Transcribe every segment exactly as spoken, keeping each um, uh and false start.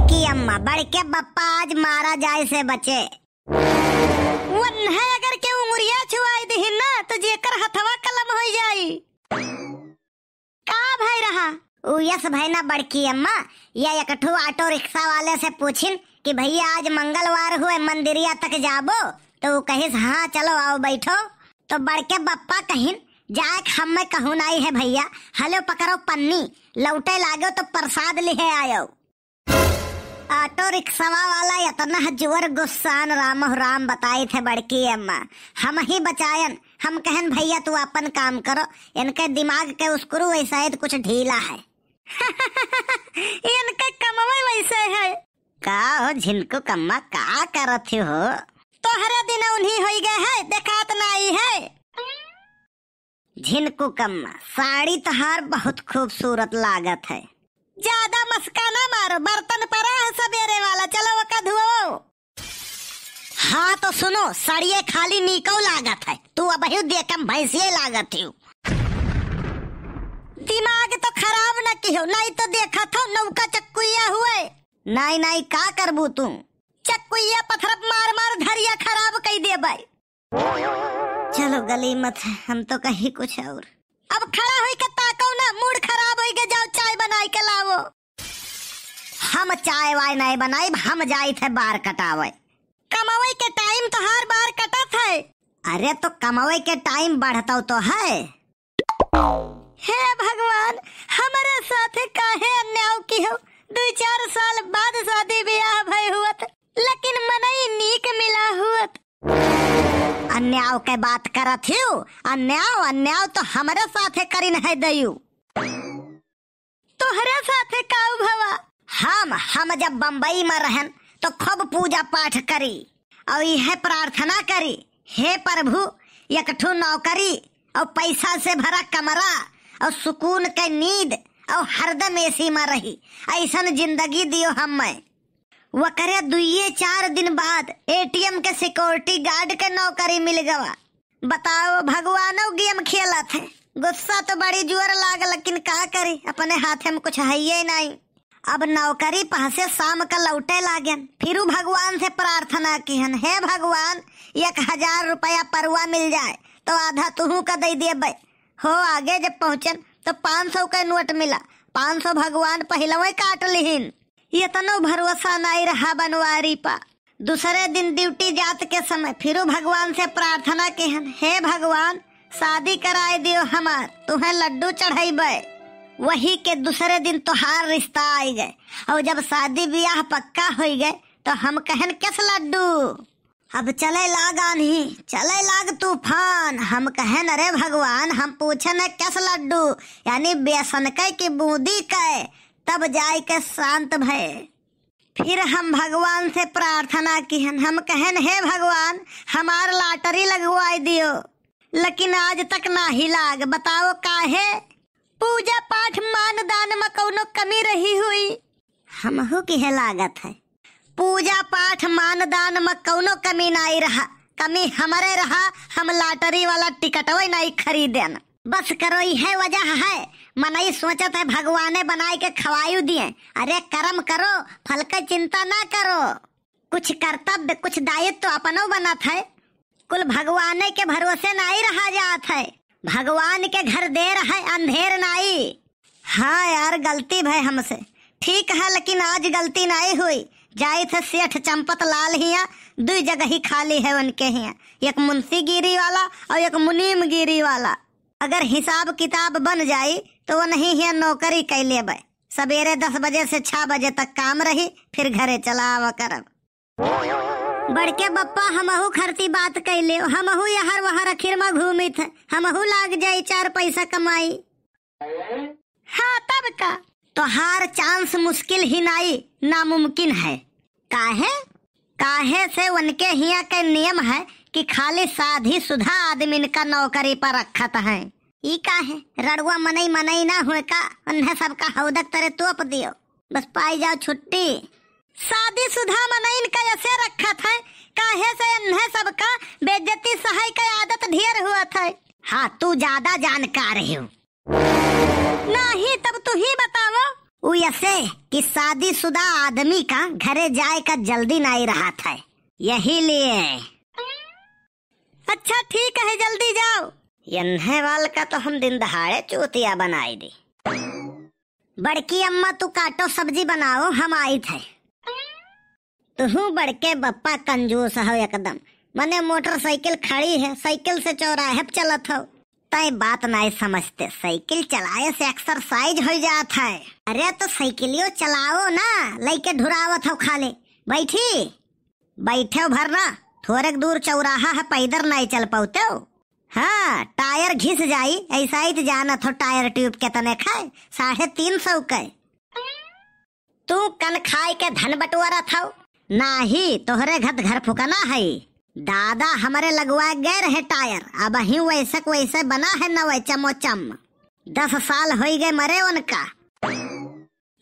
बड़की अम्मा, बड़के बप्पा आज मारा जाए से बचे। वन्हे अगर के उंगरिया छुआई दिहिन ना, तो जेकर हथवा कलम होई जाई। का भय रहा? उ यस भय ना बड़की अम्मा, या एक ठो ऑटो रिक्शा वाले से पूछिन कि भैया आज मंगलवार हुए, मंदिरिया तक जाबो? तो उ कहिस, हाँ चलो आओ बैठो। तो बड़के बप्पा कहिन, जाए हम में कहूँ नाई है भैया, हलो पकड़ो पन्नी, लौटे लागो तो प्रसाद लिहे आयो। ऑटो रिक्शवा वाला इतना जोर गुस्सान, राम हो राम बताइत है बड़की अम्मा, हम ही बचायन। हम कहन, भैया तू अपन काम करो, इनके दिमाग के स्क्रू वैसे कुछ ढीला है। इनके कमवे वैसे है। का हो झिनकू कम्मा, का करत हो? तोहरे दिन उन्हीं होई गए है, देखात नाई है। झिनकू कम्मा, साड़ी तहार बहुत खूबसूरत लागत है। ज्यादा मस्का ना मारो, बर्तन परा है सबेरे वाला, चलो ओका धुओ। हाँ तो सुनो, सड़िए खाली नीको लागत है, तू अबहियो देखम भैंसिए लागत हियो। दिमाग तो खराब न किहो, नाई तो देखत हो नौका चक्कुइया हुए। नाई नाई का करबू तू? चक्कुइया पथरप मार मार धरिया खराब कई देबै। चलो गली मत है, हम तो कही कुछ और। अब खड़ा होई के ताको ना, मूड खराब होई के, जाओ चाय बनाई के लावो। हम चाय वाय नहीं बनाई, हम जाई थे बार कटावे। कमावे के टाइम तोहार बार कटत है। अरे तो कमावे के टाइम बढ़तौ तो है। हे भगवान, हमरे साथे काहे अन्याय किहो? दुई चार साल बाद शादी ब्याह भय हुअत, लेकिन मनई नीक मिला हुअत। अन्याय के बात करत हियो? अन्याय, अन्याय तो हमरे साथे करिन है दयू। तोहरे साथे काऊ भवा? हम, हम जब बम्बई में रहन तो खूब पूजा पाठ करी और यह प्रार्थना करी, हे प्रभु, एक ठो नौकरी और पैसा से भरा कमरा और सुकून के नींद और हरदम एसी में रही, ऐसन जिंदगी दियो हमें। वकरे दुइये चार दिन बाद एटीएम के सिक्योरिटी गार्ड के नौकरी मिल गवा। बताओ, भगवानो गेम खेलत है। गुस्सा तो बड़ी जोर लाग, लेकिन का करी, अपने हाथे में कुछ हइये नाई। अब नौकरी पहसे शाम का लौटे लागेन, फिरू भगवान से प्रार्थना किहन, हे भगवान, एक हजार रुपया परुआ मिल जाए तो आधा तुहू का दे देबे। हो आगे जब पहुँचन तो पाँच सौ का नोट मिला, पाँच सौ भगवान पहिलवे काट लिहिन। इतनो भरोसा नाई रहा बनवारी पा। दूसरे दिन ड्यूटी जात के समय फिरू भगवान से प्रार्थना किहन, हे भगवान, शादी कराए दियो हमार, तुहें लड्डू चढ़ाइबे। वही के दूसरे दिन तोहार रिश्ता आई गए और जब शादी ब्याह पक्का होई गए तो हम कहन, कस लड्डू? अब चले लाग आन्ही, चले लाग तूफान। हम कहन, अरे भगवान, हम पूछन है कस लड्डू, यानी बेसन के कि बूंदी के? तब जाए के शांत भय। फिर हम भगवान से प्रार्थना किहन, हम कहन, हे भगवान, हमार लाटरी लगवाई दियो, लेकिन आज तक नाही लाग। बताओ काहे? पूजा पाठ मान दान में कौनो कमी रही हुई? हमहू किहे लागत है, पूजा पाठ मान दान में कौनो कमी नाई रहा, कमी हमरे रहा, हम लाटरी वाला टिकटवे नाई खरीदेन। बस करो, इहे वजह है, मनई सोचत है भगवाने बनाए के खवायु दिए। अरे करम करो, फल के चिंता ना करो। कुछ कर्तव्य, कुछ दायित्व तो अपनो बनत है। कुल भगवाने के भरोसे नाई रहा जात है। भगवान के घर देर है, अंधेर नाई। हाँ यार, गलती भय हमसे। ठीक है, लेकिन आज गलती नाई हुई। जाई थे सेठ चंपत लाल हिया, दुई जगह ही खाली है उनके हिया, एक मुंशी गिरी वाला और एक मुनीम गिरी वाला। अगर हिसाब किताब बन जाई तो वो नहीं हिया नौकरी कइ लेबे। सबेरे दस बजे से छह बजे तक काम रही, फिर घरे चला आवा करब। बड़के बप्पा, हमहू खरती बात कइले, हमहू यहर वहर आखिर में घूमित है, हमहू लाग जाई चार पैसा कमाई। हाँ, तब का? तोहार चांस मुश्किल ही नाई, नामुमकिन है। काहे? काहे से उनके हिया के नियम है कि खाली शादीशुदा आदमीन का नौकरी पर रखत हैं। ई काहे? रड़ुआ मनई मनई ना हुए का? उन्हें सबका हौदक तरे तोप दियो, बस पाई जाओ छुट्टी। शादीशुदा मनईन का ऐसे रखत है, काहे से उन्हें सबका बेइज्जती सहाय के आदत ढेर हुअत है। हाँ, तू ज्यादा जानकार हो। नाही, तब तू ही बतावो। उ यसे कि शादीशुदा आदमी का घरे जाए का जल्दी नाई रहत है, यही लिए। अच्छा ठीक है, जल्दी जाओ। यन्हे वाल का तो हम दिन दहाड़े चूतिया बनाई दी। बड़की अम्मा तू काटो सब्जी बनाओ, हम आइत है। तुहू बड़के बप्पा कंजूस हो एकदम, मने मोटरसाइकिल खड़ी है, साइकिल से चौराहे पे चलत हो। तय बात नाई समझते, साइकिल चलाए से एक्सरसाइज हो जात है। अरे तो साइकिलियो चलाओ ना, लइके ढुरावत हो खाली। बैठी, बैठे भर ना, थोड़े दूर चौराहा है, पैदल नाई चल पाते हो। हाँ, टायर घिस जाई, ऐसा ही तो जानत हो, टायर ट्यूब के तने खाए, साढ़े तीन सौ के। तू कन खाए के धन बटोरत हौ? नाही, तोहरे घत घर फुकना है। दादा हमरे लगवाए गए रहे टायर, अबहीं वैसे क वैसे बना है नवे चमोचम। दस साल होई गए मरे उनका।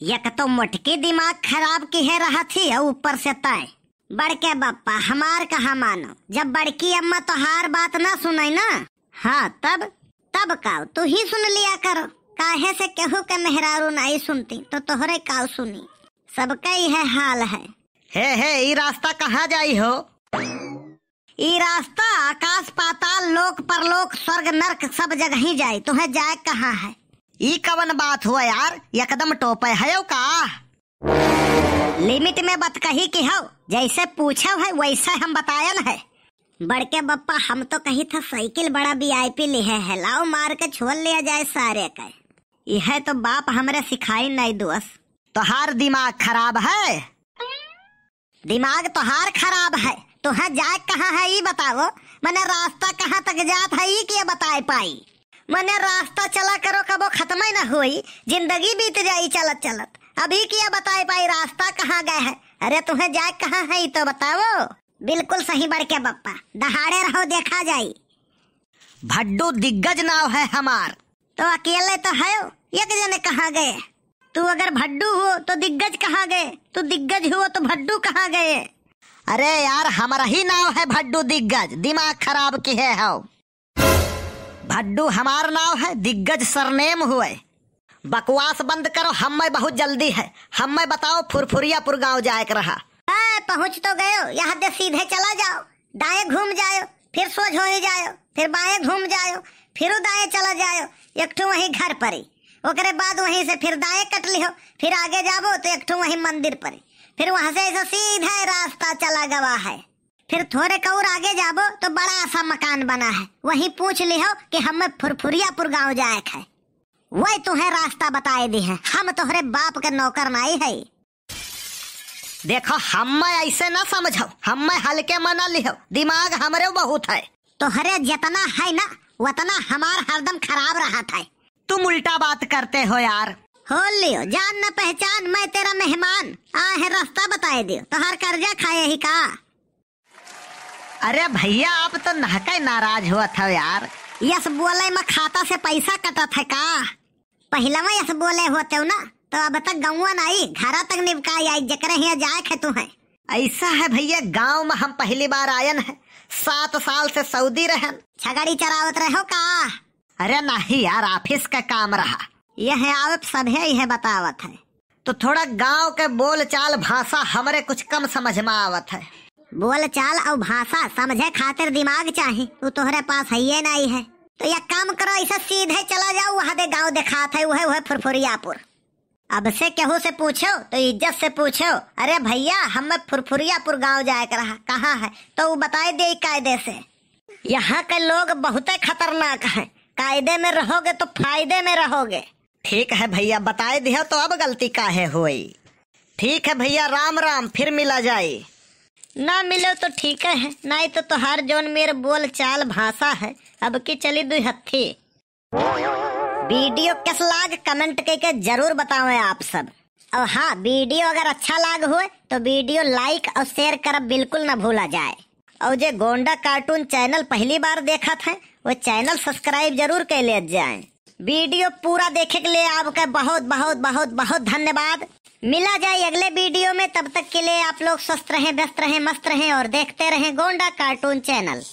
एक तो मोटकी दिमाग खराब किहे रहत ही, और ऊपर से तय। बड़के बप्पा, हमार कहा मानो, जब बड़की अम्मा तोहार बात ना सुनई ना, हाँ, तब, तब काव, तू ही सुन लिया करो। काहे से केहू के मेहरारू नाई सुनती, तो तोहरे काव सुनी। सबका इहे हाल है। हे, हे, ई रास्ता कहाँ जाई हो? ई रास्ता आकाश पाताल, लोक परलोक, स्वर्ग नरक सब जगह ही जाई। तुहे जाए कहाँ है? ई कवन बात हुआ यार, एकदम टोपे हयो का? लिमिट में बतकही की हो, जैसे पूछो है वैसे हम बतायन है। बड़के बप्पा, हम तो कही था साइकिल बड़ा वीआईपी लिहे है, लाओ मार के छोड़ लिया जाए सारे के। यह तो बाप हमरे सिखाई नहीं दोस्त। तोहार दिमाग खराब है। दिमाग तोहार खराब है, तोहे जाए कहाँ है ई बताओ, मने रास्ता कहाँ तक जात है ई के बताए पाई? मने रास्ता चला करो कबो खत्म ही ना होई, जिंदगी बीत जाई चलत चलत। अभी किया बताए पाई रास्ता कहाँ गए है? अरे तुहे जाए कहाँ है ई तो बताओ। बिल्कुल सही बड़के बप्पा, दहाड़े रहो देखा जाई। भड्डू दिग्गज नाव है हमार। तो अकेले तो है, एक जने कहाँ गए? तू अगर भड्डू हो तो दिग्गज कहाँ गए? तू दिग्गज हो तो भड्डू कहाँ गए? अरे यार, हमारा ही नाव है भड्डू दिग्गज, दिमाग खराब किहे हो। भड्डू हमार नाव है, दिग्गज सरनेम हुए। बकवास बंद करो, हम्मे बहुत जल्दी है। हम्मे बताओ, फुरफुरियापुर गांव जाए के रहा। ए, पहुँच तो गयो, यहाँ दे सीधे चला जाओ, दाएं घूम जायो, फिर सोझ हो ही जायो, फिर बाएं घूम जायो, फिर दाएं चला जायो, एक ठो वहीं घर परी। ओकरे बाद वहीं से फिर दाएं कट लिहो, फिर आगे जाबो तो एक ठो वहीं मंदिर परी, फिर वहाँ से ऐसा सीधा रास्ता चला गवा है। फिर थोड़े क और आगे जाबो तो बड़ा सा मकान बना है, वहीं पूछ लिहो कि हमें फुरफुरियापुर गांव जाए के है। वही तुहे रास्ता बताए दी है, हम तोहरे बाप के नौकर नाई है। देखो, हम्मे ऐसे ना समझो, हम्मे हल्के में ना लिहो, दिमाग हमरे बहुत है। तोहरे जितना है ना, उतना हमार हरदम खराब रहत है। तुम उल्टा बात करते हो यार। हो लियो, जान न पहचान, मैं तेरा मेहमान, आए है रास्ता बताए दियो, तोहार कर्जा खाए ही का? अरे भैया, आप तो नहके नाराज होत हो यार। यस बोले में खाता से पैसा कटत है का? पहिलवा यस बोले होते हो ना, तो अब तक गौवा नाई, घरा तक निपकाई आई, जकरे हियाँ जाए खे तू है। ऐसा है भैया, गांव में हम पहली बार आयन है, सात साल से सऊदी रहन। छगड़ी चरावत रहो का? अरे नहीं यार, ऑफिस का काम रहा। यह आवे सभे यह बतावत है। तो थोड़ा गांव के बोलचाल भाषा हमरे कुछ कम समझ में आवत है। बोलचाल और भाषा समझे खातिर दिमाग चाही, उ तोहरे पास हइये नाई है। तो एक काम करो, ऐसा सीधे चला जाओ, वहाँ दे गांव देखात है, उहे, उहे फुरफुरियापुर। अब से केहू से पूछो तो इज्जत से पूछो, "अरे भैया, हमें फुरफुरियापुर गांव जाए के रहा, कहाँ है?" तो उ बताए दे कायदे से। यहाँ के लोग बहुते खतरनाक हैं, कायदे में रहोगे तो फायदे में रहोगे। ठीक है भैया, बताए दिहो तो अब गलती काहे होई। ठीक है भैया, राम राम, फिर मिला जाई। ना मिलो तो ठीक है, नाई तो तोहार जौन मेर बोल चाल भाषा है, अब की चली दुई हत्थी। वीडियो कस लाग कमेंट कइके जरूर बतावें आप सब। और हाँ, वीडियो अगर अच्छा लाग होए तो वीडियो लाइक और शेयर करब बिल्कुल ना भूला जाए। और जे गोंडा कार्टून चैनल पहली बार देखत हैं, वो चैनल सब्सक्राइब जरूर कर ले जाएं। वीडियो पूरा देखे के लिए आपका बहुत, बहुत, बहुत, बहुत धन्यवाद। मिला जाए अगले वीडियो में, तब तक के लिए आप लोग स्वस्थ रहें, व्यस्त रहें, मस्त रहें और देखते रहें गोंडा कार्टून चैनल।